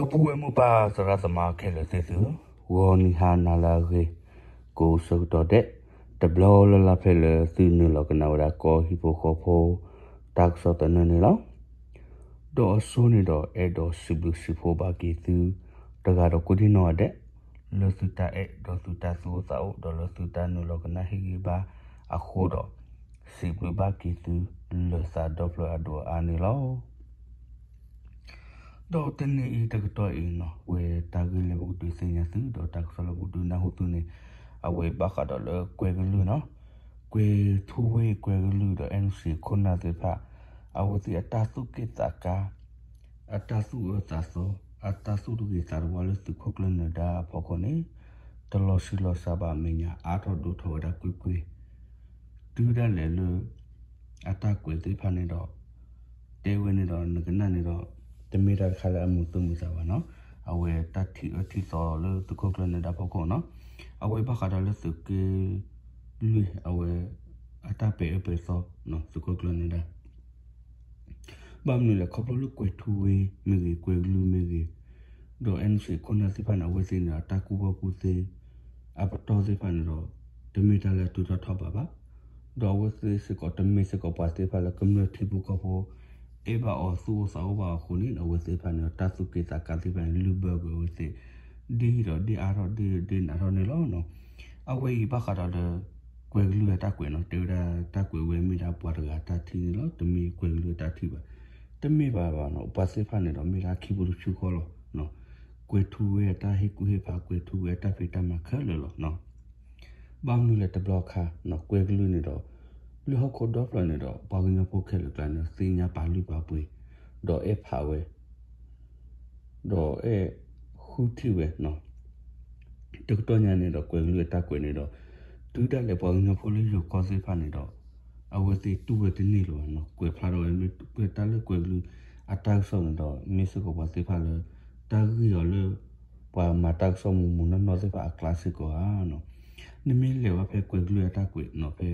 ဒီပုၢ်ဝဲၢ်မိၢ်ပၢ်သရၣ်သမါခဲလၢာ်သ့ၣ်သုဧၢ, ဂီၤနံၤဟါနၤလၢအဂ့ၤ, ကိးဆၢကတီၢ်ဒဲး, တဘျီလၢ်လၢ်ဖဲလၢသုနုာ်လီၤကနၣ်ဝဲဒၣ်ကီၢ်ဟံၣ်ဖိဃီဖိ တၢ်ကစီၣ်သနၢၣ်န့ၣ်လီၤ. ဒီးအစိန့ၣ်ဒီးအဲၣ်ဒိးစံးဘျုးစံးဖှိၣ်ဘၣ်က့ၤသု တဂၤဒီးကိးဒံနီၢ်ဂၤဒဲး, လၢသုတၢ်အဲၣ်ဒီးသုတၢ်သူၣ်အိၣ်သးအိၣ် ဒီးလၢသုတၢ်နုာ်လီၤကနၣ်ဟ့ၣ်ဂံၢ်ဘါအဃိဒီး, စံးဘျုးဘၣ်က့ၤသု လၢသးဒီဖျၢၣ်အဒိၣ်အါန့ၣ်လီၤ. ဒီးတနံၤအံၤတကတီၢ်အံၤနီၤ ဝဲတၢ်ဂ့ၢ်လၢပကဒုးသ့ၣ်ညါသု ဒီးတၢ်ကစီၣ်လၢပကဒုးနၢ်ဟူသုန့ၣ်, အဝဲဘၣ်ဃးဒီးလၢကွဲၤကလုၢ်နီၤ, ကွဲၤထူဝ့ကွဲၤကလုၢ်ဒီး NCA ခိၣ်နၢ်သ့ၣ်တဖၣ်, အဝဲသ့ၣ်အတၢ်သူၣ်က့ၣ်သးကါ, အတၢ်သူၣ်အၢသးသီ, အတၢ်သူၣ်တဂ့ၤသးတဝါလၢသုးခိၣ်ကျၢၢ်နၢၤဒါအဖီခိၣ်န့ၣ်, တလီၤဆံးလီၤစှၤဘၣ်အမဲာ်ညါ အါထီၣ်ဒိၣ်ထီၣ်ဝဲဒၣ်ကွ့ၢ်ကွ့ၢ်, တုၤဒၣ်လဲာ်လၢ အတၢ်ကွဲးသ့ၣ်တဖၣ်န့ၣ်ဒီး, တဲဝဲန့ၣ်ဒီးနကနၣ်န့ၣ်ဒီး, တမ့ၢ်တၢ်တခါလၢအမုာ်သူၣ်မုာ်သးဘၣ်နီၤ, အဝဲတၢ်ထံၣ်အၢထံၣ်သီလၢသုးခိၣ်ကျၢၢ်နၢၤဒါဖီခိၣ်နီၤ, အဝဲဘၣ်ဃးဒီးလၢသုးက့လွံၢ်အဝဲ, အတၢ်ပဲာ်အၢပဲာ်သီ, သုးခိၣ်ကျၢၢ်နၢၤဒါ ဘၣ်မနုၤလဲၣ် ခီဖျိလၢကွဲၤထူဝ့မ့ၢ်ဂ့ၤ ကွဲၤကလုၢ်မ့ၢ်ဂ့ၤ, ဒီး NCA ခိၣ်နၢ်သ့ၣ်တဖၣ်န့ၣ် အဝဲသ့ၣ်န့ၣ်ဒီး တၢ်ကူၣ်ဘၣ်ကူၣ်သ့ အပတီၢ်သ့ၣ်တဖၣ်န့ၣ်ဒီး, တမ့ၢ်တၢ်လၢအတုၤထီၣ်ထီၣ်ဘးဘၣ်, ဒီးအဝဲသ့ၣ်စ့ၢ်ကီးတမ့ၢ်စ့ၢ်ကီးပှၤသ့ၣ်တဖၣ်လၢကမျၢၢ်ထံဖိကီၢ်ဖိ အဲၣ်ဘၣ်အီၤသူၣ်အိၣ်သးအိၣ်ဘၣ်အဃိန့ၣ် အဝဲသ့ၣ်တဖၣ်န့ၣ်ဒီး တၢ်သူၣ်က့ၣ်သးကါသ့ၣ်တဖၣ်န့ၣ် လုၢ်ဘၢကွံာ်အဝဲသ့ၣ်, ဒ်အံၤဒီးဒ်အါထီၣ်ဒ်ဒ်နးထီၣ်န့ၣ်လီၤ. အဝဲအံၤဘၣ်ဃးဒီးလၢ ကွဲၤကလုၢ်အတၢ်ကွဲးနီၤ, တဲဝဲဒၣ်တၢ်ကွဲးဝဲမ့ၢ်ဒၣ်ပှၤတဂၤတၢ်ထံၣ်န့ၣ်လီၤ, တမ့ၢ်ကွဲၤကလုၢ်အတၢ်ထံၣ်ဘၣ်, တမ့ၢ်ဘၣ်ဘၣ်နီၤ, ပှၤသ့ၣ်တဖၣ်န့ၣ်ဒီး မ့ၢ်ဒၣ်ခံဖိတဆူဃီလီၤ. ကွဲၤထူဝ့အတၢ်ဟ့ၣ်ကူၣ်ဟ့ၣ်ဖး ကွဲၤထူဝ့အတၢ်ဖံးတၢ်မၤခဲလၢာ်လီၤ. ဘၣ်မနုၤလဲၣ်တဘျီခါနီၤ ကွဲၤကလုၢ်န့ၣ်ဒီး, လၢဟီၣ်ခိၣ်ဒီဖျၢၣ်န့ၣ်ဒီး ပှၤကညီဖိခဲလၢာ်ကျါန့ၣ် သ့ၣ်ညါပာ်လုၢ်ပာ်ပှ့ၤ, ဒီးအဲၣ်ဖးဝဲ ဒီးအဲၣ်ဃုထံၣ်ဝဲနီၤ, တကတီၢ်ညါန့ၣ်ဒီး ကွဲၤကလုၢ်အတၢ်ကွဲးန့ၣ်ဒီး, တုၤဒၣ်လဲာ်ပှၤကညီဖိလၢယိၤကီၢ်သ့ၣ်တဖၣ်န့ၣ်ဒီး, အဝဲသ့ၣ်တူၢ်ဝဲတန့ၢ်လၢၤဘၣ်နီၤ, ကွဲးဖျါထီၣ်ဝဲလၢကွဲးတၢ်လၢကွဲၤကလုၢ်အတၢ်ကစီၣ်န့ၣ်ဒီး မ့ၢ်စ့ၢ်ကီးပှၤသ့ၣ်တဖၣ်လၢ တၢ်ဂံၢ်အီၤလၢ ပှၤမၤတၢ်ကစီၣ်မူးမူးနီၢ်နီၢ်သ့ၣ်တဖၣ်အကျါစ့ၢ်ကီးဧါနီၤ, နမ့ၢ်လဲၤဝဲဖဲကွဲၤကလုၢ်အတၢ်ကွဲးနီၤ ဖဲ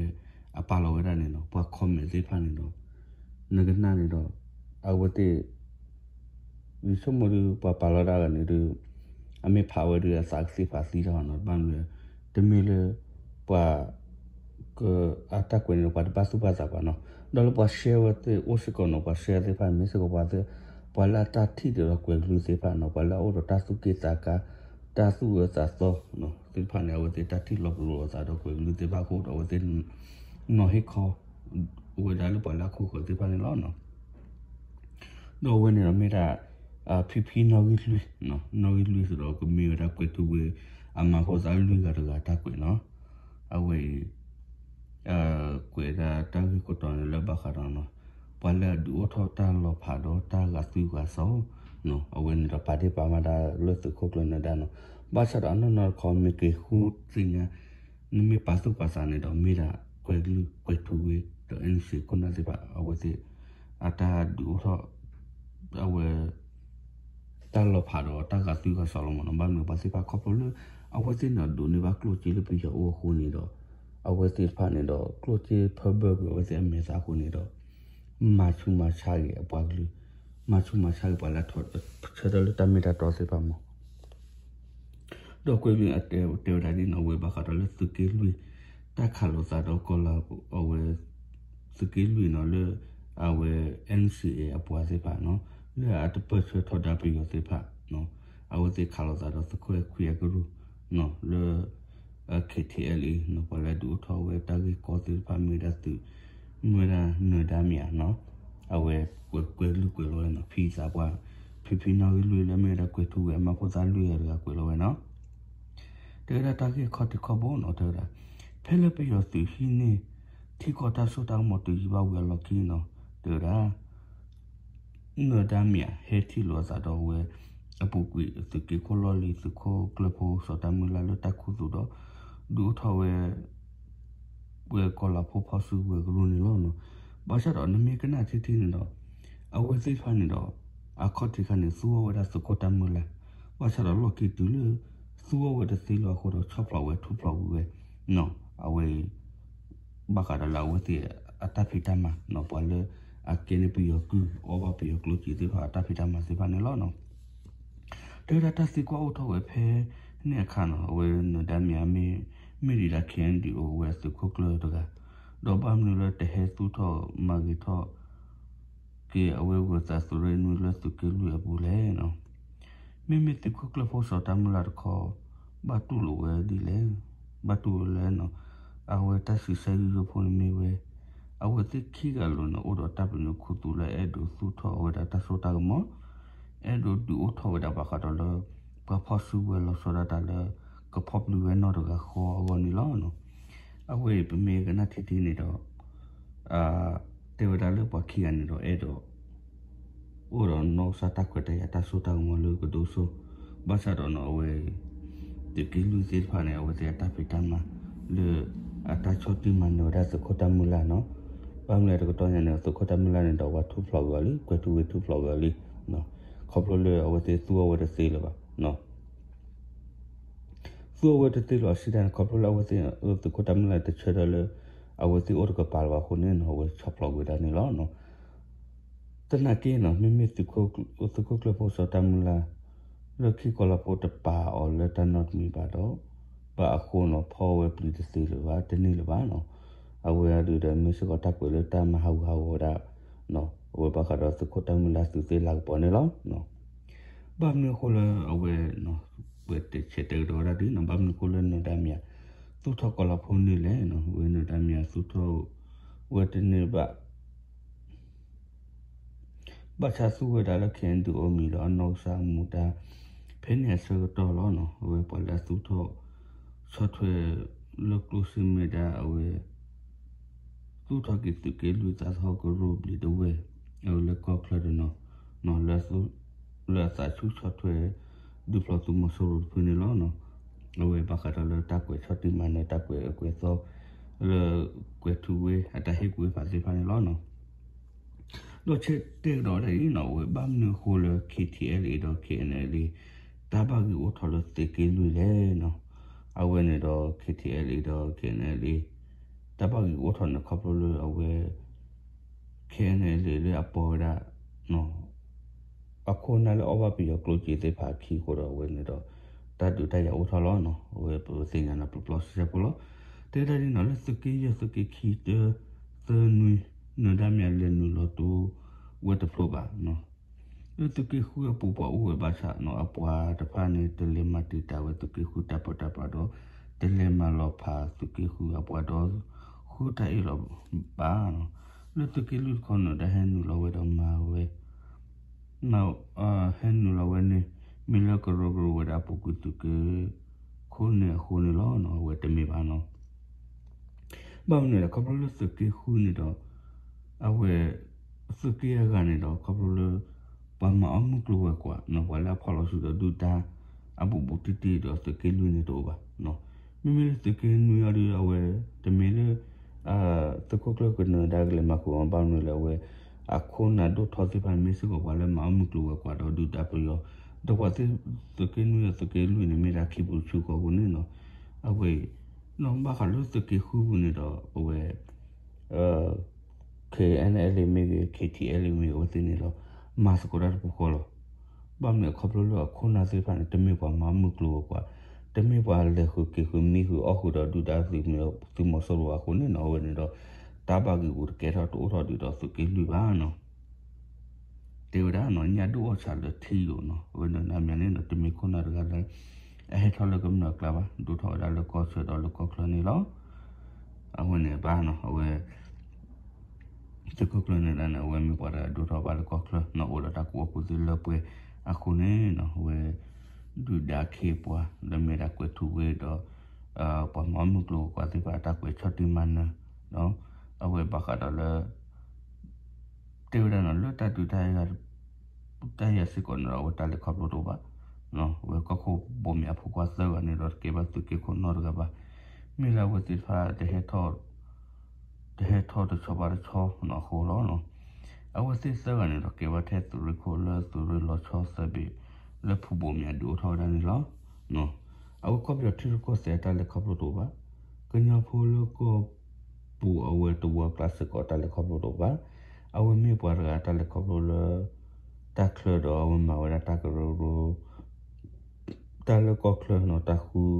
အပာ်လီၤဝဲဒၣ်န့ၣ်နီၤ ပှၤ comment သ့ၣ်တဖၣ်န့ၣ်ဒီး, နကနၣ်န့ၣ်ဒီး, အဝဲသ့ၣ် ယဆိကမိၣ်ဒုး ပှၤပာ်လီၤဒၣ်ဂၤန့ၣ်ဒုး, အမ့ၢ်ဖးဝဲဒုး အသးကသံၣ်ဖးသံတၢ်နီၤ, ဘၣ်မနုၤ, တမ့ၢ်လၢ ပှၤ အတၢ်ကွဲးန့ၣ်ဒီး ပှၤတဘၣ်သူၣ်ဘၣ်သးဘၣ်နီၤ, ဒီးလၢပှၤ share ဝဲသ့ၣ်အိၣ်စ့ၢ်ကီးနီၤ, ပှၤ share သ့ၣ်တဖၣ်န့ၣ် မ့ၢ်စ့ၢ်ကီးပှၤသ့ၣ်, ပှၤလၢအတၢ်ထံၣ်ဒ်သိးကွဲၤကလုၢ်သ့ၣ်တဖၣ်နီၤ, ပှၤလၢအအိၣ်ဒီးတၢ်သူၣ်က့ၣ်သးကါ, တၢ်သူၣ်အၢသးသီ သ့ၣ်တဖၣ်န့ၣ် အဝဲသ့ၣ်တၢ်ထံၣ်လီၤပလိာ်အသးဒီးကွဲၤကလုၢ်သ့ၣ်တဖၣ်အဃိဒီး အဝဲသ့ၣ် နီၤဟ့ၣ်ခီ ဝဲဒၣ်လၢပှၤလၢအခိၣ်ဃၢၤသ့ၣ်တဖၣ်န့ၣ်လီၤ. ဒီးအဝဲန့ၣ်ဒီးမ့ၢ်ဒၣ် ဖံဖံနီၣ်ဂံၢ်လွံၢ်, နီၣ်ဂံၢ်လွံၢ်စ့ၢ်ဒီးကမ့ၢ်ဝဲဒၣ်ကွဲၤထူဝ့ အမၤဖိသၣ်လွံၢ်ဂၤတဂၤတၢ်ကွဲးနီၤ, အဝဲအံၤ ကွဲးဒၣ်တၢ်ဂ့ၢ်ခိၣ်တီန့ၣ်လၢဘၣ်ဃးဒီးနီၤ, ပှၤလၢအဒုးအိၣ်ထီၣ်တၢ်လီၤဖးဒီးတၢ်ဂာ်သွံဂာ်စီၣ်, အဝဲန့ၣ်ဒီးပာ်ဒ့ၣ်ပာ်မၤဒၣ်လၢသုးခိၣ်ကျၢၢ်နၢၤဒါနီၤ, ဘၣ်ဆၣ်ဒီးအနီၢ်နီၢ်တခီမ့ၢ်က့ၤဃုသ့ၣ်ညါ နမ့ၢ်ပာ်သူၣ်ပာ်သးန့ၣ်ဒီး မ့ၢ်ဒၣ်ကွဲၤကလုၢ်ကွဲၤထူဝ့ ဒီး NCA ခိၣ်နၢ်သ့ၣ်တဖၣ် အဝဲသ့ၣ် အတၢ်ဒုးအိၣ်ထီၣ် အဝဲ တၢ်လီၤဖးဒီးတၢ်ဂာ်သွံဂာ်စီၣ်လီၤမးနီၤ, ဘၣ်မနုၤပှၤသ့ၣ်တဖၣ်ခီဖျိလၢ အဝဲသ့ၣ်န့ၣ်ဒိးန့ၢ်ဘၣ်ကျိၣ်စ့လၢပယီၤအိၣ်အဃိန့ၣ်ဒီး အဝဲသ့ၣ်တဖၣ်န့ၣ်ဒီး ကျိၣ်စ့ဖၢဘၢကွံာ်အဝဲသ့ၣ်အမဲာ်သၣ်အဃိန့ၣ်ဒီး မၤဆူးမၤဆါက့ၤအပှၤကလုာ်, မၤဆူးမၤဆါက့ၤပှၤလၢအထီၣ်ဆၢထၢၣ်လၢတၢ်မ့ၢ်တၢ်တီသ့ၣ်တဖၣ်မး ဒီးကွဲၤကလုၢ်အတဲဝဲဒၣ်ဒ်နီၤ အဝဲဘၣ်ဃးဒီးလၢသုးက့လွံၢ် တၢ်ခးလိာ်သးဒီးကီၢ်လၤ အဝဲ သုးက့လွံၢ်နီၤ လၢ အဝဲ NCA အပှၤသ့ၣ်တဖၣ်နီၤ လၢအတပၢၢ်ဆၢထီဒါပယီၤသ့ၣ်တဖၣ် အဝဲသ့ၣ်ခးလိာ်သးဒီးသုးခိၣ်အဲၣ်ခွံအကရူၢ်နီၤ လၢ KTLA နီၤ ပှၤလၢဒုးအိၣ်ထီၣ်ဝဲတၢ်ဂ့ၢ်ကီသ့ၣ်တဖၣ်မ့ၢ်ဝဲဒၣ်သုး မ့ၢ်ဝဲဒၣ်နၢၤဒါမ့ၢ်ဧါနီၤ အဝဲကွဲၤကလုၢ်ကွဲးလီၤဝဲနီၤ ဖံသးပှၢ် ဖံဖံနီၣ်ဂံၢ်လွံၢ်လၢမ့ၢ်ဝဲဒၣ်ကွဲၤထူဝ့အမၤဖိသၣ်လွံၢ်ဂၤတဂၤကွဲးလီၤဝဲနီၤ တဲဝဲဒၣ်တၢ်ဂ့ၢ်ခီၣ်ထံးခီၣ်ဘိနီၤ တဲဝဲဒၣ် ဖဲလၢပယီၤသုးဟံးန့ၢ် ထံကီၢ်တၢ်စိတၢ်ကမီၤတုၤယံာ်ဘၣ်ဝံၤအလီၢ်ခံနီၤ တဲဝဲဒၣ် နၢၤဒါမ့ၢ်ဧါ ဟဲထံၣ်လိာ်အသးဒီးဝဲ အပူၤကွံာ်သုးက့ခိၣ်လီၢ်လံၤ သုးခိၣ်ကျၢၢ်ဖိစီၤတၢ်မုၢ်လၢ်လၢတၢ်ခူသူၣ်ဒီး ဒုးအိၣ်ထီၣ်ဝဲ ဝဲကီၢ်လၤဖိဖီၣ်စုကဝဲၤကရူၢ်န့ၣ်လီၤနီၤ. ဘၣ်ဆၣ်ဒီးနမ့ၢ်ကနၣ်ထံထံန့ၣ်ဒီး အဝဲသ့ၣ်တဖၣ်န့ၣ်ဒီး အခီၣ်ထံးခါန့ၣ် သူအီၣ်ဝဲဒၣ်သုးခိၣ်တၢ်မုၢ်လၢ်, ဘၣ်ဆၣ်ဒီးလီၢ်ခံတုၤလၢ သူအီၣ်ဝဲတသ့လၢၤအဃိဒီး ဆီၣ်ဖျိးဝဲထူၣ်ဖျိးကွံာ်ဝဲနီၤ. အဝဲအံၤ ဘၣ်ဃးဒီးလၢအဝဲသ့ၣ်အတၢ်ဖံးတၢ်မၤနီၤ ပှၤလၢအကဲန့ၢ်ပယီၤကုၢ် အီၣ်ဘၣ်ပယီၤကျိၣ်စ့သ့ၣ်တဖၣ်အတၢ်ဖံးတၢ်မၤသ့ၣ်တဖၣ်န့ၣ်လီၤနီၤ. တဲဝဲဒၣ်တၢ်သံကွၢ်အိၣ်ထီၣ်ဝဲဖဲန့ၣ်အခါနီၤ, အဝဲနၢၤဒါမံၤအမ့ၢ် မ့ၢ်ဒံးဒၣ် KNDO အဝဲသုးခိၣ်ကျၢၢ်တဂၤ, ဒီးဘၣ်မနုၤလၢတဟဲသူၣ်ထီၣ်မၤဂ့ၤထီၣ်က့ၤ အဝဲဂၢၤသးသုးရ့ၣ်နွံလၢသုးက့လွံၢ်အပူၤလဲၣ်နီၤ. မ့မ့ၢ်သုးခိၣ်ကျၢၢ်ဖိစီၤတၢ်မုၢ်လၢ်တခီ ဘၣ်တူၢ်လိာ်ဝဲဒ်လဲၣ်, ဘၣ်တူၢ်ဝဲလဲၣ်နီၤ. အဝဲတၢ်စံးဆၢယိယိဖိန့ၣ်မ့ၢ်ဝဲ အဝဲသ့ၣ်ခံဂၤလိၤန့ၣ် အိၣ်ဒီးတၢ်ပညိၣ်ခူသူၣ်လၢအဲၣ်ဒိးသူၣ်ထီၣ်ဝဲဒၣ်တၢ်စိတၢ်ကမီၤ, အဲၣ်ဒိးဒုးအိၣ်ထီၣ်ဝဲဒၣ်ဘၣ်ဃးဒီးလၢ ပှၤဖီၣ်စုကဝဲၤလီၤဆီဒၣ်တၢ်လၢ ကဖီၣ်ပျံၤဝဲနီၢ်တဂၤဃီအဂီၢ်န့ၣ်လီၤ. အဝဲအံၤပမ့ၢ်ကနၣ်ထံထံန့ၣ်ဒီး တဲဝဲဒၣ်လၢပှၤခံဂၤန့ၣ်ဒီးအဲၣ်ဒိး အိၣ်ဒီးနီၢ်ကစၢ်တၢ်ခွဲးတၢ်ယာ်တၢ်စိတၢ်ကမီၤလၢကဒိၣ်စိ, ဘၣ်ဆၣ်ဒီးနီၤ အဝဲ သုးက့လွံၢ်သ့ၣ်တဖၣ်န့ၣ် အဝဲသ့ၣ်အတၢ်ဖံးတၢ်မၤလၢ အတၢ်ဆီၣ်တံၢ်မၤနၢၤဝဲဒၣ်သုးခိၣ်တၢ်မုၢ်လၢ်နီၤ. ဘၣ်မနုၤတကတီၢ်ညါန့ၣ် သုးခိၣ်တၢ်မုၢ်လၢ်န့ၣ်ဒီး ပှၤထူၣ်ဖျိးဂ့ၤအီၤလံ, ကွဲၤထူဝ့ထူၣ်ဖျိးဂ့ၤအီၤလံ, ခီဖျိလၢအဝဲသ့ၣ်သူအီၤဝဲတသ့လၢၤဘၣ် သူအီၤဝဲတသ့လၢၤအီၤစံးတၢ်န့ၣ် ခီဖျိလၢအဝဲသ့ၣ် သုးခိၣ်တၢ်မုၢ်လၢ်တဆၢထၢၣ်လၢ အဝဲသ့ၣ်အိၣ်တကပၤလၢၤဘၣ်အဃိန့ၣ်နီၤ အဝဲဆီၣ်ဖျိးကွံာ်ဒၣ်န့ၣ်လီၤ. သနာ်က့နီၤ မ့မ့ၢ်သုးခိၣ်ကျၢၢ်ဖိစီၤတၢ်မုၢ်လၢ် လၢခံကီၢ်လီၤဖိတပာ်အီၤလၢတၢ်နီတမံၤဘၣ်ဒီး ဘၣ်အဃိနီၤ ဖီၣ်ဝဲပျံၤတသ့လၢၤဘၣ် တန့ၢ်လၢၤဘၣ်နီၤ. အဝဲအဒုးဒီးမ့ၢ်စ့ၢ်ကီးတၢ်ကွဲးလၢတၢ်မၤဟးဂူာ်ဟးဂီၤဝဲဒၣ် အဝဲဘၣ်ဃးဒီးသုးခိၣ်တၢ်မုၢ်လၢ်သုးသ့ၣ်လၤကပီၤန့ၣ်လီၤ. ဘၣ်မနုၤအဃိလၢအဝဲ ပတဲဆဲးတဲကဒီးဝဲဒၣ်ဒ်နီၤ ဘၣ်မနုၤအဃိလၢနၢၤဒါမံၤ သူၣ်ထီၣ်ကီၢ်လီၤဖိန့ၣ်လဲၣ်နီၤ အဝဲနၢၤဒါမံၤသူၣ်ထီၣ်ဝဲတန့ၢ်ဘၣ် ဘၣ်ဆၣ်သူဝဲဒၣ်လၢ KNDO အမံၤဒီးအနီၢ်ကစၢ်အမူဒါ ဖဲန့ၣ်အဆၢကတီၢ်လီၤနီၤ အဝဲပှၤလၢအသူၣ်ထီၣ် ဆီၣ်ထွဲလၢကျိၣ်စ့မ့ၢ်ဒၣ်အဝဲ သူၣ်ထီၣ်က့ၤသုးက့လွံၢ်သးသဟီၣ်ကရူၢ်ဘျံးဒဝဲၢ် အဝဲလၢကီၢ်ချၢတနီၤ လၢ လၢအသးဆူၣ်ဆီၣ်ထွဲ ဒုးဖျိးသုးမီၤစိရိၤတဖုန့ၣ်လီၤ. အဝဲဘၣ်ဃးဒီးလၢတၢ်ကွဲးဆီၣ်တံၢ်မၤနၢၤ တၢ်ကွဲးအၢကွဲးသီ လၢကွဲၤထူဝ့အတၢ်ဟ့ၣ်ကူၣ်ဟ့ၣ်ဖးသ့ၣ်တဖၣ်န့ၣ်လီၤ. ဒီးဆဲးတဲကဒီးဒ်အံၤနီၤ အဝဲဘၣ်မနုၤအဃိလၢ KTLA ဒီး KNLA တၢ်ဘၣ်ဂ့ၤအိၣ်ထီၣ်လၢသုးက့လွံၢ်လဲၣ်နီၤ. အဝဲန့ၣ်ဒီး KTLA ဒီး KNLA တၢ်ဘၣ်ဂ့ၤအိၣ်ထီၣ်န့ၣ် ခီဖျိလၢအဝဲ KNLA လၢအပိာ်ဝဲဒၣ် အခိၣ်နၢ်လၢအီၣ်ဘၣ်ပယီၤကျိၣ်စ့သ့ၣ်တဖၣ်အခံအဃိဒီးအဝဲန့ၣ်ဒီး တၢ်ဒုးတၢ်ယၤအိၣ်ထီၣ်လီၤနီၤ. အဝဲပသ့ၣ်ညါန့ၣ် ပျီပျီဆှဲဆှဲဖိလီၤ. တဲဒၣ်ဒ်နီၤ လၢသုးက့ယဲၢ် သုးက့ခံ တၢ သၢနွံ နၢၤဒါမံၤအလဲၤနုာ်လီၤတိၤဝဲတဖျိဘၣ်နီၤ. လၢသုးက့ဃုအပူၤပှၤအိၣ်ဝဲဘၣ်ဆၣ်နီၤ အပှၤတဖၣ်န့ၣ် တလဲၤမၤတံာ်တာ်ဝဲသုးက့ဃုတၢ်ပၢတၢ်ပြးဒီး တလဲၤမၤလီၤဖးသုးက့ဃုအပှၤဒီး ဃုတၢ်အ့ၣ်လိာ်ဘၣ်နီၤ. လၢသုးက့လွံၢ်တခီ နၢၤဒါဟဲနုာ်လီၤဝဲဒီးမၤဝဲ ဟဲနုာ်လီၤဝဲန့ၣ် မ့ၢ်လၢကရၢကရိဝဲဒၣ်အပူၤကွံာ်သုးက့ခိၣ်န့ၣ်အဃိန့ၣ်လီၤနီၤ. အဝဲတမ့ၢ်ဘၣ်နီၤ. ဘၣ်မနုၤလဲၣ် ခီဖျိလၢသုးက့ဃုန့ၣ်ဒီး အဝဲ သုးက့အဂၤန့ၣ်ဒီး ခီဖျိလၢ ပှၤမၤအီၣ်မုၢ်ကျိၤဝဲၤကွာ်နီၤ ပှၤလၢအဖီၣ်လီၤစုဒီးဒုၣ်ဒါ အဘူးဘူးတံၢ်တံၢ်ဒီးသုးက့လွံၢ်န့ၣ်တအိၣ်ဘၣ်နီၤ. မ့မ့ၢ်လၢသုးက့နွံအီၤဒီး အဝဲ တမ့ၢ်လၢ သုးခိၣ်ကျၢၢ်ကနၢၤဒါကလဲၤမၤဃုာ်အီၤ ဘၣ်မနုၤလဲၣ် အဝဲ အခိၣ်နၢ်ဒိၣ်ထီသ့ၣ်တဖၣ်န့ၣ် မ့ၢ်စ့ၢ်ကီးပှၤလၢမၤအီၣ်မုၢ်ကျိၤဝဲၤကွာ်ဒီးဒုၣ်ဒါပယီၤ ဒီးပှၤသ့ၣ်သုးက့နွံဒီးသုးက့လွံၢ်န့ၣ် မ့ၢ်ဒၣ်ခံပူၤတဆူဃီအဃိန့ၣ်နီၤ. အဝဲ နီၢ်ဘၣ်ဃးလၢသုးက့ဃုပူၤန့ၣ်ဒီး အဝဲ KNLA မ့ၢ်ဂ့ၤ KTLA မ့ၢ်ဂ့ၤ အဝဲသ့ၣ်န့ၣ်ဒီး မၤသကိးတၢ်တပူၤဃီလီၤ. ဘၣ်မနုၤခီဖျိလၢအခိၣ်နၢ်သ့ၣ်တဖၣ်န့ၣ် တမ့ၢ်ပှၤမၤအီၣ်မုၢ်ကျိၤဝဲၤကွာ်, တမ့ၢ်ပှၤလဲၤဃုာ်က့ၤဃုာ်မံဃုာ်အီၣ်ဃုာ်ဒီးဒုၣ်ဒါသုးမီၤစိရိၤအဃိန့ၣ်နီၤ အဝဲန့ၣ်ဒီး တၢ်ဘၣ်ဂ့ၤပူၤတကဲထီၣ်တအိၣ်ထီၣ်ဒံးဒီးသုးက့လွံၢ်ဘၣ်နီၤ. တဲဝဲဒၣ်နီၤ ညၣ်ဒိၣ်အီၣ်ဆၣ်လၢထံယိာ်နီၤ အဝဲနၢၤဒါမံၤန့ၣ်နီၤ တမ့ၢ်ခိၣ်နၢ်တဂၤလၢ အဟဲထီၣ်လၢကမျၢၢ်အကျါဘၣ် ဒိၣ်ထီၣ်ဝဲဒၣ်လၢကီၢ်ဆၢဒီးလၢကီၢ်ချၢန့ၣ်လီၤ. အဝဲန့ၣ်ဘၣ်နီၤ အဝဲ သုးခိၣ်ကျၢၢ်နၢၤဒါန့ၣ် အဝဲမ့ၢ်ပှၤတဂၤဒိၣ်ထီၣ်ဘၣ်လၢကီၢ်ချၢနီၤ အိၣ်ဒီးတၢ်ကူၣ်ဘၣ်ကူၣ်သ့လၢပှဲၤအဃိန့ၣ်နီၤ အဝဲ ဒုၣ်ဒါခ့ပှၤ လၢမ့ၢ်ဒၣ်ကွဲၤထူဝ့ဒီး ပှၤမၤအီၣ်မုၢ်ကျိၤဝဲၤကွာ်သ့ၣ်တဖၣ်အတၢ်ကွဲးဆီၣ်တံၢ်မၤနၢၤ အဝဲဘၣ်ဃးဒီးလၢ တဲဝဲဒၣ်နီၤ လၢတၢ်ဒုးတၢ်ယၤစ့ၢ်ကီးန့ၣ်ဒီး အဝဲတၢ်လဲၤခီဖျိတအိၣ်ဘၣ်. အဝဲကီၢ်ခိၣ်ဘိးမံၤအဖိခွါသၢဂၤန့ၣ်ဒီး တကဲဘၣ်သုးက့ခိၣ်နီတဂၤဘၣ်. မ့ၢ်လၢအဝဲသ့ၣ်တဖၣ် တဟဲထီၣ်တဆီဘၣ်တဆီနီၤအဃိလီၤ. အဝဲသ့ၣ်သၢဂၤန့ၣ်ဒီး ကဲဘၣ်ထဲသုးရ့ၣ်ခိၣ်လၢသုးရ့ၣ်လီၤဆီသၢဘ့ၣ် လၢဖုဘိးမံၤအဒုးအိၣ်ထီၣ်ဝဲဒၣ်န့ၣ်လီၤ. အဝဲကီၢ်ပယီၤထံရူၢ်ကီၢ်သဲးအတၢ်လဲၤခီဖျိတအိၣ်ဘၣ်. ကညီဖိလၢကီၢ်ပူၤအဝဲတဝၢအကျါစ့ၢ်ကီးအတၢ်လဲၤခီဖျိတအိၣ်ဘၣ်. အဝဲမ့ၢ်ပှၤတဂၤအတၢ်လဲၤခီဖျိလၢ တၢ်ချၢဒီးအဝဲမၤဝဲဒၣ်တၢ်ကရၢကရိ တၢ်လၢကီၢ်ချၢနီၤ တၢ်ဃုဃ့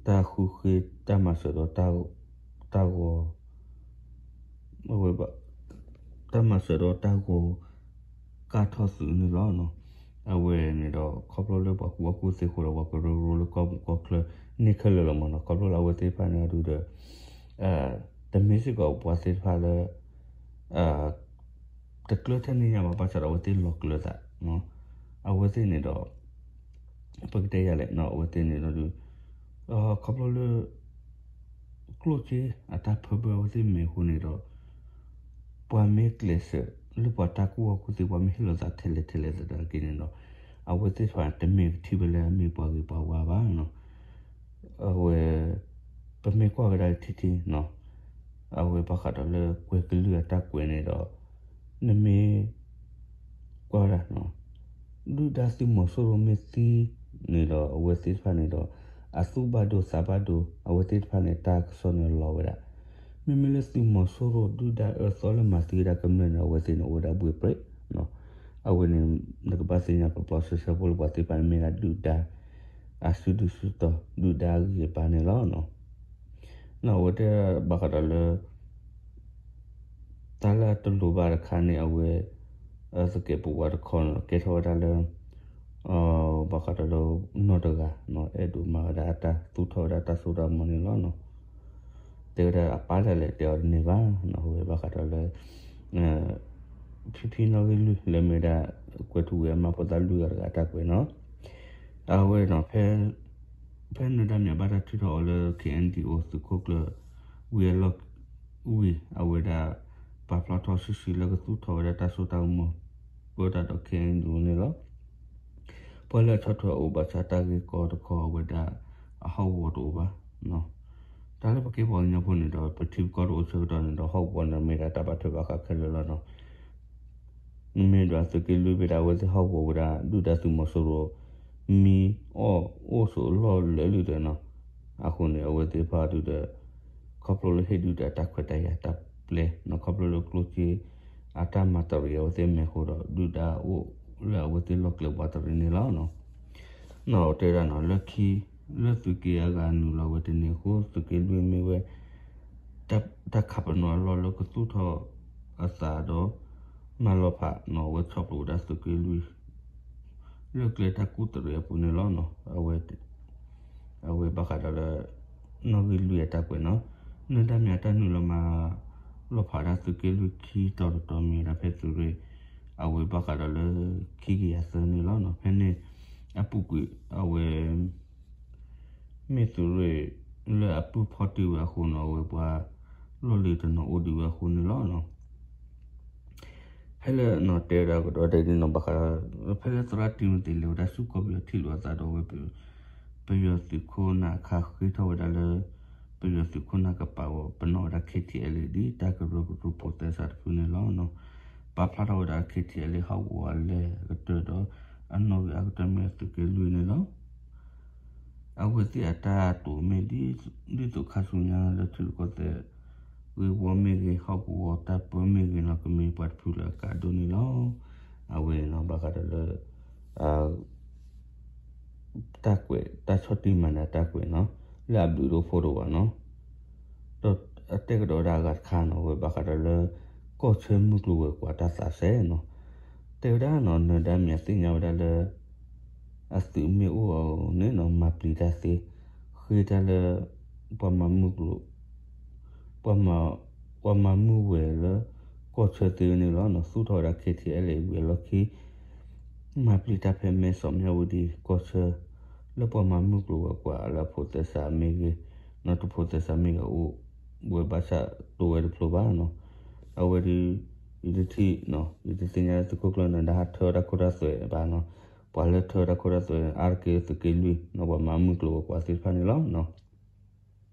တၢ်မၤစၢၤဒီး တၢ်ဂီၤ အဝဲ တၢ်မၤစၢၤဒီးတၢ်ဂီၤ ကၢ်ထီၣ်သုးန့ၣ်လီၤ. အဝဲန့ၣ်ဒီး ခီဖျိလၢပှၤကူၣ်ဘၣ်ကူၣ်သ့အဃိဒီး ပှၤကရၢကရိလၢကီၢ်ပူၤကီၢ်ချၢန့ၣ်ခဲလၢာ်လီၤမးနီၤ. ခီဖျိလၢအဝဲသ့ၣ်တဖၣ်န့ၣ်အဒုဒီး တမ့ၢ်စ့ၢ်ကီးပှၤသ့ၣ်တဖၣ်လၢ တကျၢၤထဲန့ၣ်ညါဘၣ် ဘၣ်ဆၣ်ဒီးအဝဲသ့ၣ်လီၤကျၢၤသး အဝဲသ့ၣ်န့ၣ်ဒီး ပကတဲယၤလဲၣ် အဝဲသ့ၣ်န့ၣ်ဒီး ခီဖျိလၢ ကျိၣ်စ့အတၢ်ဖၢဘၢအဝဲသ့ၣ်မဲာ်အဃိန့ၣ်ဒီး ပှၤမ့ၢ်ကျဲးစၢး လၢပှၤတၢ်ကူၣ်ဘၣ်ကူၣ်သ့ ပှၤမ့ၢ်ဟ့ၣ်လီၤသးထဲလဲၣ်ထဲလဲၣ်သနာ်က့န့ၣ်ဒီး အဝဲသ့ၣ်တဖၣ်တမ့ၢ်ကထံၣ်ဝဲလၢအမ့ၢ်ပှၤဂ့ၤပှၤဝါဘၣ်နီၤ. အဝဲ ပမ့ၢ်ကွၢ်ကဒါကထံထံနီၤ အဝဲဘၣ်ဃးဒီးလၢကွဲၤကလုၢ်အတၢ်ကွဲးန့ၣ်ဒီး နမ့ၢ် ကွၢ်ဒၣ် ဒုၣ်ဒါသုးမီၤစိရိၤမ့ၢ်သံန့ၣ်ဒီး အဝဲသ့ၣ်တဖၣ်န့ၣ်ဒီး အသူၣ်ဘၣ်ဒိသးဘၣ်ဒိ အဝဲသ့ၣ်တဖၣ်န့ၣ် တၢ်ကစီၣ်န့ၣ်လီၤဝဲဒၣ်. မ့မ့ၢ်လၢသုးမီၤစိရိၤဒုၣ်ဒါအၢသီလၢမၤသံဝဲဒၣ်ကမျၢၢ်န့ၣ် အဝဲသ့ၣ်န့ၣ်အိၣ်ဝဲဒၣ်ဘှ့ၣ်ပြ့း အဝဲန့ၣ် နကဘၣ်သ့ၣ်ညါပျီပျီဆှဲဆှဲဖိလၢပှၤသ့ၣ်တဖၣ်န့ၣ်မ့ၢ်ဒၣ်ဒုၣ်ဒါ အစုဒုၣ်စုတီၤ ဒုၣ်ဒါအဂံၢ်အဘါန့ၣ်လီၤ. အဝဲတဲဘၣ်ဃးဒီးလၢ တၢ်လၢအတလိၤဘၣ်တခါန့ၣ် အဝဲ သကဲးပဝးတခီန့ၣ် ကဲထီၣ်ဝဲဒၣ်လၢ ဘၣ်ဃးဒီးလၢ နီၢ်တဂၤ အဲၣ်ဒိးမၤဝဲဒၣ်အတၢ်သူၣ်ထီၣ်ဝဲဒၣ်တၢ်စိတၢ်ကမီၤန့ၣ်လီၤ. တဲဝဲဒၣ်အပၢ်လဲၣ်လဲၣ်တဲအီၤတန့ၢ်ဘၣ် အဝဲဘၣ်ဃးဒီးလၢ ဖံဖံနီၣ်ဂံၢ်လွံၢ်လၢမ့ၢ်ဒၣ် ကွဲၤထူဝ့အမါဖိသၣ်လွံၢ်ဂၤတဂၤအတၢ်ကွဲးနီၤ အဝဲနီၤ ဖဲနၢၤဒါမၠးဘၣ်တၢ်ထုးထီၣ်အီၤလၢ K N D O သုးခိၣ်ကျၢၢ် ဝံၤအလီၢ်ဝံၤ အဝဲဒၣ် ပာ်ဖျါထီၣ်စုဆှံလၢကသူၣ်ထီၣ်ဝဲဒၣ်တၢ်စိတၢ်ကမီၤ ပၢတၢ်ဒီး K N D O န့ၣ်လီၤ. ပှၤလၢအဆီၣ်ထွဲအိၣ်ဘၣ်ဆၣ်တၢ်ဂ့ၢ်ကီတခီ အဝဲဒၣ် အဟီၣ်ကဝီၤတအိၣ်ဘၣ် တၢ်လၢပကဲပှၤကညီဖိန့ၣ်ဒီး ပထံပကီၢ်တအိၣ်ဆၢကတီၢ်န့ၣ်ဒီး ဟီၣ်ကဝီၤန့ၣ်မ့ၢ်ဒၣ်တၢ်ဘၣ်ထွဲဘၣ်ဃးခဲလၢာ်လီၤနီၤ. မ့ၢ်ဒၣ်သုးက့လွံၢ်ဘ့ၣ်ဒၣ် အဝဲသ့ၣ်ဟီၣ်ကဝီၤဝဲဒၣ် ဒုၣ်ဒါသုးမီၤစိရိၤ မံအီၣ်အိၣ်ဆိးလီၢ်လၢာ်လံဒီးနီၤ. အဃိန့ၣ် အဝဲသ့ၣ်တဖၣ်ဒုးဒီး ခီဖျိလၢဟ့ၣ်ဒုၣ်ဒါတၢ်ခွဲးတၢ်ယာ်တၢ်ပျဲနီၤ ခီဖျိလၢကျိၣ်စ့ အတၢ်မၤတရံးအဝဲသ့ၣ်မဲာ်အဃိဒီး ဒုၣ်ဒါအိၣ်လၢအဝဲသ့ၣ်လီၢ်ကျဲပှၤတရံးန့ၣ်လီၤ. နီၢ်တဲဒၣ်နီၤ လၢခံ လၢသုးက့အဂၤနုာ်လီၤဝဲတန့ၢ်အဃိ သုးက့လွံၢ်မ့ၢ်ဝဲ တၢ်ခးပနီၣ်အလီၢ်လၢကသူၣ်ထီၣ်အသးဒီး မၤလီၤဖးနီၤ အဝဲဆီၣ်ဖျိးဝဲဒၣ်သုးက့လွံၢ် လၢကျဲတၢ်ကူၣ်တရံးအပူၤန့ၣ်လီၤ. အဝဲဘၣ်ဃးဒီးလၢ နီၣ်ဂံၢ်လွံၢ်အတၢ်ကွဲးနီၤ နၢၤဒါမၠးတၢ်နုာ်လီၤမၤလီၤဖးဒၣ်သုးက့လွံၢ်ခံတီၤတတီၤမ့ၢ်ဝဲဒၣ်ဖဲသုးရ့ၣ် အဝဲဘၣ်ဃးဒီးလၢ ခံကယၤသၢန့ၣ်လီၤ. ဖဲန့ၣ် အပူၤကွံာ်အဝဲ မ့ၢ်သုးရ့ၣ်လၢအပုၢ်ဖီတ့ၢ်ဝဲအဃိနီၤ အဝဲပှၤလီၢ်လံၤတနီၤအိၣ်ဒံးဝဲအဃိန့ၣ်လီၤ. ဖဲလၢနီၤတဲဝဲဒၣ်ကဒီးဒ်န့ၣ်နီၤ ဘၣ်ဃး ဖဲလၢသရၣ်တံၤမသ့းလဲၤဝဲဒၣ်ဆူကီၢ်ပယီၤထံၣ်လိာ်အသးဒီးဝဲ ပယီၤသုးခိၣ်နၢ်အခါဃ့ထီၣ်ဝဲဒၣ်လၢ ပယီၤသုးခိၣ်နၢ်ကပာ်ဝဲပနီၣ်ဝဲဒၣ် K T L A ဒ်တၢ်ကရၢကရိဖိးသဲစးတဖုန့ၣ်လီၤ. ပာ်ဖျါထီၣ်ဝဲဒၣ် K T L A ဟီၣ်ကဝီၤအလဲၤကတၢၢ်ဒီး အနီၣ်ဂံၢ်အါကတၢၢ်မ့ၢ်သုးက့လွံၢ်န့ၣ်လီၤ. အဝဲသ့ၣ်အတၢ်တိာ်မ့ၢ် ဒ်သိးခါဆူညါလၢထံရူၢ်ကီၢ်သဲး ဂ့ၢ်ဝီမ့ၢ်ဂ့ၤ ဟီၣ်ကဝီၤတၢ်ပၢမ့ၢ်ဂ့ၤနီၤ ကမ့ၢ်ပှၤတဖုလၢအကါဒိၣ်န့ၣ်လီၤ. အဝဲန့ၣ်နီၤ ဘၣ်ဃးဒီးလၢ တၢ်ကွဲး တၢ်ဆီၣ်တံၢ်မၤနၢၤတၢ်ကွဲးနီၤ လၢအဘျုးဒိၣ်ဖိတအိၣ်ဘၣ်နီၤ ဒီးအတဲကဒီးဝဲဒၣ်အဂၤတခါနီၤ အဝဲဘၣ်ဃးဒီးလၢ ကီၢ်ဆၢမုၢ်ကျိၤဝဲၤကွာ်တၢ်သးစဲနီၤ တဲဝဲဒၣ်နီၤ နၢၤဒါမၠးသ့ၣ်ညါဝဲဒၣ်လၢ အသုးမ့ၢ်အိၣ်အီၤန့ၣ်နီၤ မၤပျံၤတၢ်သ့ ဃ့တၢ်လၢ ပှၤမၤမုၢ်ကျိၤ ပှၤမၤ ပှၤမၤမုၢ်ဝဲၤလၢ ကီၢ်ဆၢသ့န့ၣ်လီၤ. သူၣ်ထီၣ်ဝဲဒၣ် K T L A ဝံၤအလီၢ်ခံ မၤပျံၤတၢ်ဖဲမဲစီၣ် မၠၣ်ဝတံၣ် ကီၢ်ဆၢ လၢပှၤမၤမုၢ်ကျိၤဝဲၤကွာ်လၢအဖိးသဲစးမ့ၢ်ဂ့ၤ နီတဖိးသဲစးမ့ၢ်ဂ့ၤအိၣ်ဝဲဘၣ်ဆၣ်တိဝဲတဖျိဘၣ်နီၤ. အဝဲဒၣ် ယတထံၣ် ယတသ့ၣ်ညါသုးခိၣ်ကျၢၢ်နၢၤဒါဟးထၢဝဲဒၣ်ခိၣ်တၢ်သွဲၣ်ဘၣ်နီၤ. ပှၤလၢထၢဝဲဒၣ်ခိၣ်တၢ်သွဲၣ် အါတက့ၢ်သုးက့လွံၢ်နီၤ ပှၤမၤမုၢ်ကျိၤဝဲၤကွာ်သ့ၣ်တဖၣ်န့ၣ်လီၤ.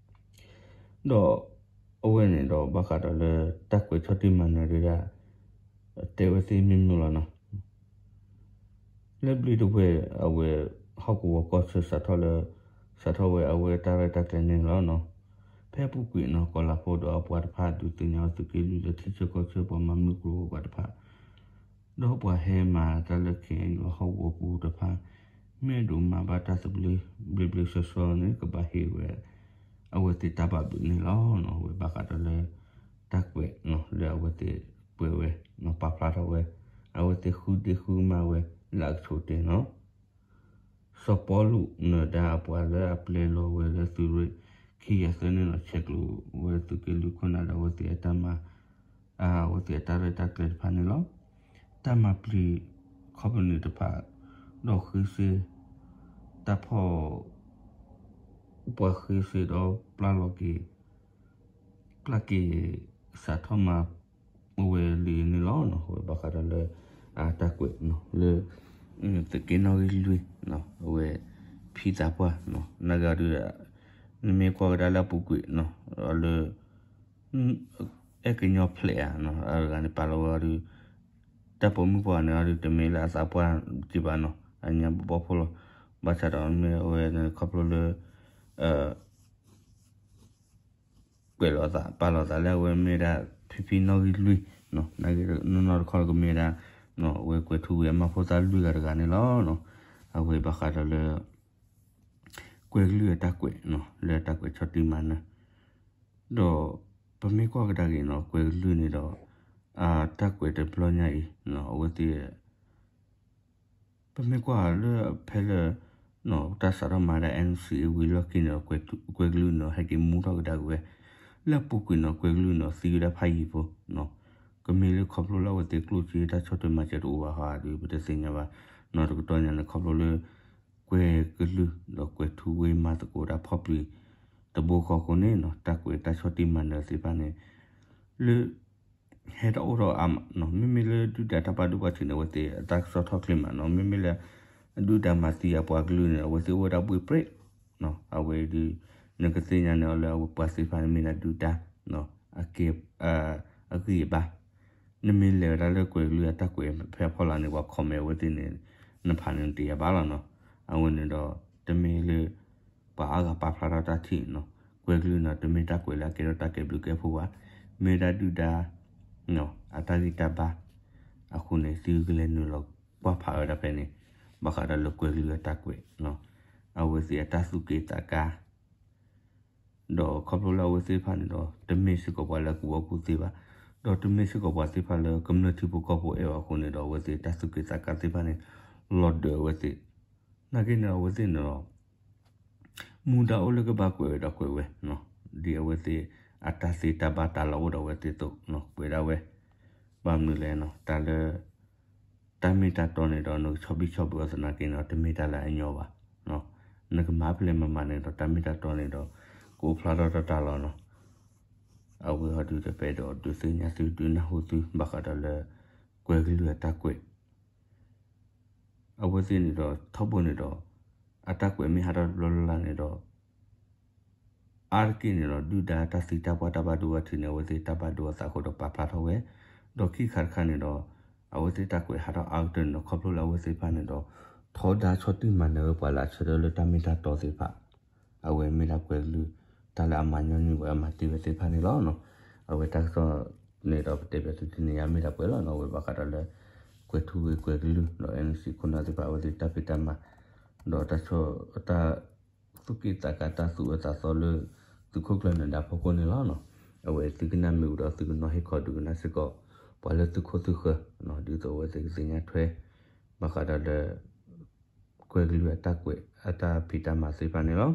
ဒီးအဝဲန့ၣ်ဒီးဘၣ်ဃးဒီးလၢတၢ်ကွဲးဆီၣ်တံၢ်မၤနၢၤဒၣ် တဲဝဲသ့ၣ်မ့ၢ်မုာ်လီၤနီၤ. လၢဘျ့တဝဲၢ်အဝဲ ဟီၣ်ကဝီၤကီၢ်ဆၢစးထီၣ်လၢ စးထီၣ်ဝဲအဝဲတၢ်ရဲၣ်တၢ်ကျဲၤန့ၣ်လီၤနီၤ. ဖဲအပူၤကွံာ်နီၤ ကီၤလၤဖိဒီးအပှၤတဖၣ်ဒုးသ့ၣ်ညါဝဲသုးက့လွံၢ်လၢထံဆၢကီၢ်ဆၢပှၤမၤမုၢ်ကျိၤဝဲၤကွာ်တဖၣ် ဒီးပှၤဟဲမၤတၢ်လၢ K N U ဟီၣ်ကဝီၤပူၤတဖၣ် မ့ၢ်အဲၣ်ဒိးမၤဘၣ်တၢ်သဘျ့ ဘျ့ဘျ့ဆှီဆှီန့ၣ် ကဘၣ်ဟ့ၣ်ဝဲ အဝဲသ့ၣ်တၢ်ဘၣ်ဘျုးန့ၣ်လီၤ. အဝဲဘၣ်ဃးဒီးလၢ တၢ်ကွဲး လၢအဝဲသ့ၣ်ကွဲးဝဲ ပာ်ဖျါထီၣ်ဝဲ အဝဲသ့ၣ်ဃုဒ့ဃုမၤဝဲ လၢအကဆိးတ့ၢ်နီၤ စီၤပီလူးနၢၤဒါအပှၤလၢအပျဲလီၤဝဲလၢသုးရ့ၣ် ခံကယၤသၢန့ၣ်လီၤ ဆဲးကျိးဝဲသုးက့လွံၢ်ခိၣ်နၢ်ဒီးအဝဲသ့ၣ်အတၢ်မၤ အဝဲသ့ၣ်အတၢ်ရဲၣ်တၢ်ကျဲၤတဖၣ်န့ၣ်လီၤ. တၢ်မၤပျံၤခီပနံၣ်တဖၣ် ဒီးဃ့စ့ တၢ်ဖီၣ် ပှၤဃ့စ့ဒီးပျၢ်လီၤက့ၤ ပျၢ်က့ၤ စးထီၣ်မၤဝဲလံန့ၣ်လီၤ. အဝဲဘၣ်ဃးဒီးလၢ အတၢ်ကွဲးလၢ သုးက့နီၣ်ဂံၢ်လွံၢ် အဝဲ ဖံသးပှၢ် နဂၤဒုး နမ့ၢ်ကွၢ်ကဒါလၢအပူၤကွံာ် လၢ အဲၣ်ကညီဖျဲးဧါ အဂၤန့ၣ်ပာ်လီၤဝဲအီၤဒုး တၢ်ပိာ်မုၣ်ပှၤန့ၣ်အီၤဒုး တမ့ၢ်လၢအသးပှၢ်က့ၤဘၣ်နီၤ အညါဘီဘီဖိလီၤ. ဘၣ်ဆၣ်ဒီးမ့ၢ်အဝဲခီဖျိလၢ ကွဲးလိာ်သး ပာ်လိာ်သးလၢအဝဲမ့ၢ်ဒၣ် ဖံဖံနီၣ်ဂံၢ်လွံၢ် နီၢ်နီၢ်တခီကမ့ၢ်ဒၣ် အဝဲကွဲၤထူဝ့အမါဖိသၣ်လွံၢ်ဂၤတဂၤန့ၣ်လီၤ. အဝဲဘၣ်ဃးဒီးလၢ ကွဲၤကလုၢ်အတၢ်ကွဲး လၢအတၢ်ကွဲးဆီၣ်တံၢ်မၤနၢၤ ဒီး ပမ့ၢ်ကွၢ်ကဒါက့ၤနီၤ ကွဲၤကလုၢ်န့ၣ်ဒီး အတၢ်ကွဲးတဘျီညါအံၤ အဝဲသ့ၣ် ပမ့ၢ်ကွၢ်လၢဖဲလၢ တၢ်စးထီၣ်မၤဒၣ် NCA ဝံၤလီၢ်ခံန့ၣ်ဒီး ကွဲၤကလုၢ်န့ၣ် ဟဲက့ၤမူထီၣ်ကဒါက့ၤဝဲ လၢအပူၤကွံာ်နီၤ ကွဲၤကလုၢ်န့ၣ် သံဝဲဒၣ်ဖးယံၤဖိ ကမ့ၢ်လၢခီဖျိလၢအဝဲသ့ၣ်ကျိၣ်စ့တၢ်ဆီၣ်ထွဲမၤစၢၤတအိၣ်ဘၣ်ဟီဒုး ပတသ့ၣ်ညါဘၣ်. နီၤတကတီၢ်ညါန့ၣ် ခီဖျိလၢ ကွဲၤကလုၢ် ဒီးကွဲၤထူဝ့မၤသကိးတၢ်ဖီၣ်ပျံၤ တဘိဃီအဃိန့ၣ်နီၤ တၢ်ကွဲးတၢ်ဆီၣ်တံၢ်မၤနၢၤသ့ၣ်တဖၣ်န့ၣ် လၢ ဟဲတအိၣ်ထီၣ်အါမးနီၤ မ့မ့ၢ်လၢဒုၣ်ဒါတၢ်ဘၣ်ဒိဘၣ်ထံးန့ၣ် အဝဲသ့ၣ်အတၢ်ကစီၣ်ထီၣ်ချ့မးနီၤ မ့မ့ၢ်လၢ ဒုၣ်ဒါမၤသံအပှၤကလုာ်န့ၣ် အဝဲသ့ၣ်အိၣ်ဝဲဒၣ်ဘှ့ၣ်ပြ့း အဝဲဒုး နကသ့ၣ်ညါန့ၣ်အီၤလၢအဝဲပှၤသ့ၣ်တဖၣ်န့ၣ်မ့ၢ်ဒၣ်ဒုၣ်ဒါ အဂံၢ်အဘါ နမ့ၢ်လဲၤဝဲဒၣ်လၢကွဲၤကလုၢ်အတၢ်ကွဲးဖဲအဖီလာ်န့ၣ် ပှၤ comment အဝဲသ့ၣ်န့ၣ် နဖးန့ၣ်နတယၤဘၣ်လီၤနီၤ. အဝဲန့ၣ်ဒီး တမ့ၢ်လၢ ပှၤအါဂၤပာ်ဖျါထီၣ်တၢ်ထံၣ်နီၤ ကွဲၤကလုၢ်နီၤ တမ့ၢ်တၢ်ကွဲးလၢအကဲထီၣ်တၢ်ကဲဘျုးကဲဖှိၣ်ဘၣ် မ့ၢ်ဒၣ်ဒုၣ်ဒါ အတၢ်ဂံၢ်တၢ်ဘါ အဃိန့ၣ် သုကလဲၤနုာ်လီၤကွၢ်ဖးဝဲဒၣ်ဖဲန့ၣ် ဘၣ်ဃးဒီးလၢကွဲၤကလုၢ်အတၢ်ကွဲး အဝဲသ့ၣ်အတၢ်သူၣ်က့ၣ်သးကါ ဒီးခီဖျိလၢအဝဲသ့ၣ်တဖၣ်န့ၣ်ဒီး တမ့ၢ်စ့ၢ်ကီးပှၤလၢအကူၣ်ဘၣ်ကူၣ်သ့ဘၣ်, ဒီးတမ့ၢ်စ့ၢ်ကီးပှၤသ့ၣ်တဖၣ်လၢကမျၢၢ်ထံဖိကီၢ်ဖိအဲၣ်အီၤအဃိန့ၣ်ဒီး အဝဲသ့ၣ်တၢ်သူၣ်က့ၣ်သးကါသ့ၣ်တဖၣ်န့ၣ် လီၤဒၢးအဝဲသ့ၣ်, နာ်က့န့ၣ်ဒီးအဝဲသ့ၣ်န့ၣ်ဒီး မူဒါအိၣ်လၢကဘၣ်ကွဲးဝဲဒီးကွဲးဝဲ, ဒ်အဝဲသ့ၣ်အတၢ်သ့တၢ်ဘၣ်တၢ်လီၢ်အိၣ်ဒီးအဝဲသ့ၣ်အသိး ကွဲးဒၣ်ဝဲ, ဘၣ်မနုၤလဲၣ်န့ၣ် တၢ်လၢ တၢ်မ့ၢ်တၢ်တီန့ၣ်ဒီး နကဆီဘံၣ်ဆီဘုအီၤသနာ်က့န့ၣ်ဒီး တမ့ၢ်တၢ်လၢအညီဘၣ်, နကမၤဖဲလဲၣ်မၤမၤန့ၣ်ဒီး တၢ်မ့ၢ်တၢ်တီန့ၣ်ဒီး ကအိၣ်ဖျါထီၣ်တၢ်တၢ်လီၢ်န့ၣ်, အဝဲဟီဒုးတပဲဒီး ဒုးသ့ၣ်ညါသု ဒုးနၢ်ဟူသု ဘၣ်ဃးဒီးလၢ ကွဲၤကလုၢ်အတၢ်ကွဲး အဝဲသ့ၣ်န့ၣ်ဒီး ထီဘိန့ၣ်ဒီး အတၢ်ကွဲးမ့ၢ်ဟးထီၣ်တဘျီလၢ်လၢ်န့ၣ်ဒီး အါတက့ၢ်န့ၣ်ဒီး ဒုၣ်ဒါတၢ်သံတၢ်ပှၢ်တၢ်ဘၣ်ဒိဘၣ်ထံးန့ၣ် အဝဲသ့ၣ်တၢ်ဘၣ်ဒိအသးအဃိဒီးပာ်ဖျါထီၣ်ဝဲ, ဒီးခံခါတခါန့ၣ်ဒီး အဝဲသ့ၣ်တၢ်ကွဲးဟးထီၣ်အါကတၢၢ်န့ၣ်ဒီး ခီဖျိလၢအဝဲသ့ၣ်တဖၣ်န့ၣ်ဒီး ထီဒါဆီၣ်တံၢ်မၤနၢၤဝဲပှၤလၢအဆၢထၢၣ်လၢတၢ်မ့ၢ်တၢ်တီသ့ၣ်တဖၣ်, အဝဲမ့ၢ်ဒၣ်ကွဲၤကလုၢ် တၢ်လၢအမၤညီနုၢ်ဝဲအမၤတ့ၢ်ဝဲသ့ၣ်တဖၣ်န့ၣ်လီၤ. အဝဲတၢ်ကစီၣ်န့ၣ်ဒီး ပတဲဘၣ်သုတနံၤညါမ့ၢ်ဒၣ်ပှဲၤလီၤန့ၣ် အဝဲဘၣ်ဃးဒီးလၢ ကွဲၤထူဝ့ကွဲၤကလုၢ်ဒီး NCA ခိၣ်နၢ်သ့ၣ်တဖၣ် အဝဲသ့ၣ်တၢ်ဖံးတၢ်မၤ ဒီးတၢ်ဆီၣ် တၢ် သူၣ်က့ၣ်သးကါတၢ်သူၣ်အၢသးသီလၢ သုးခိၣ်ကျၢၢ်နၢၤဒါဖီခိၣ်န့ၣ်လီၤ. အဝဲသုကနၣ်မ့ၢ်အူဒီးသုကနီၤဟ့ၣ်ခီဒုးကနၣ်စ့ၢ်ကီး ပှၤလၢသုခိၣ်သုဃၢၤ ဒ်သိးအဝဲသ့ၣ်ကသ့ၣ်ညါထွဲ ဘၣ်ဃးဒီးလၢ ကွဲၤကလုၢ်အတၢ်ကွဲး အတၢ်ဖံးတၢ်မၤသ့ၣ်တဖၣ်န့ၣ်လီၤ.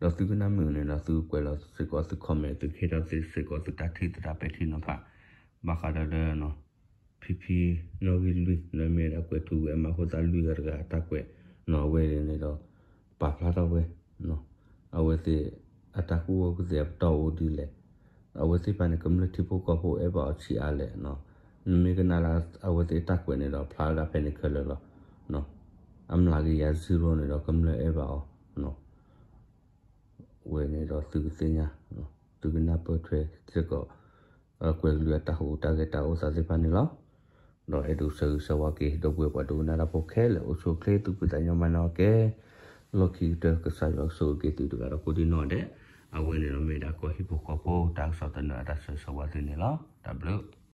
ဒီးသုကနၣ်မ့ၢ်အူန့ၣ်ဒီး သုကွဲးလီၤစ့ၢ်ကီးသု comment သုကဟ့ၣ်ထီၣ်သ့စ့ၢ်ကီးသုတၢ်ထံၣ်သုတၢ်ပဲာ်ထံနီၤဖး ဘၣ်ဃးဒီးလၢ ဖံဖံနီၣ်ဂံၢ်လွံၢ် လၢမ့ၢ်ဝဲဒၣ်ကွဲၤထူဝ့အမါဖိသၣ်လွံၢ်ဂၤတဂၤအတၢ်ကွဲး အဝဲန့ၣ်ဒီး ပာ်ဖျါထီၣ်ဝဲ အဝဲသ့ၣ်အတၢ်ကူၣ်ဘၣ်ကူၣ်သ့အပတီၢ်အိၣ်ဒ်လဲၣ်, အဝဲသ့ၣ်တဖၣ်န့ၣ် ကမျၢၢ်ထံဖိကီၢ်ဖိအဲၣ်ဘၣ်အီၤဆံးအါလဲၣ်, နမ့ၢ်ကနၣ်လၢအဝဲသ့ၣ်အတၢ်ကွဲးန့ၣ်ဒီး ဖျါဝဲဒၣ်ဖဲန့ၣ်ခဲလၢာ်လီၤ. အမျးကယၤ zero န့ၣ်ဒီး ကမျၢၢ်အဲၣ်ဘၣ်အီၤ ဝဲန့ၣ်ဒီးသုကသ့ၣ်ညါ သုကနၢ်ပၢၢ်ထွဲစ့ၢ်ကီး ကွဲၤကလုၢ်အတၢ်ဟူးတၢ်ဂဲၤတၢ်အိၣ်သးသ့ၣ်တဖၣ်န့ၣ်လီၤ. ဒီးအဲၣ်ဒိးဆၢဂ့ၤဆၢဝါက့ၤ ဒီပုၢ်ဝဲၢ်ပှၤဒိကနၣ်တၢ်ဖိခဲလၢာ် အိၣ်ဆူၣ်အိၣ်ချ့သူၣ်ဖှံသးညီမၤနၢၤက့ၤ လီၢ်ခံကတၢၢ် ကစၢ်ယွၤကဆိၣ်ဂ့ၤက့ၤသုတဂၤဒီးကိးဒံနီၢ်ဒဲး, အဝဲန့ၣ်ဒီးမ့ၢ်ဒၣ်ကီၢ်ဟံၣ်ဖိဃီဖိတၢ်ကစီၣ်သနၢၣ်အတၢ်ဆၢဂ့ၤဆၢဝါသုန့ၣ်လီၤ. တၢ်ဘျုး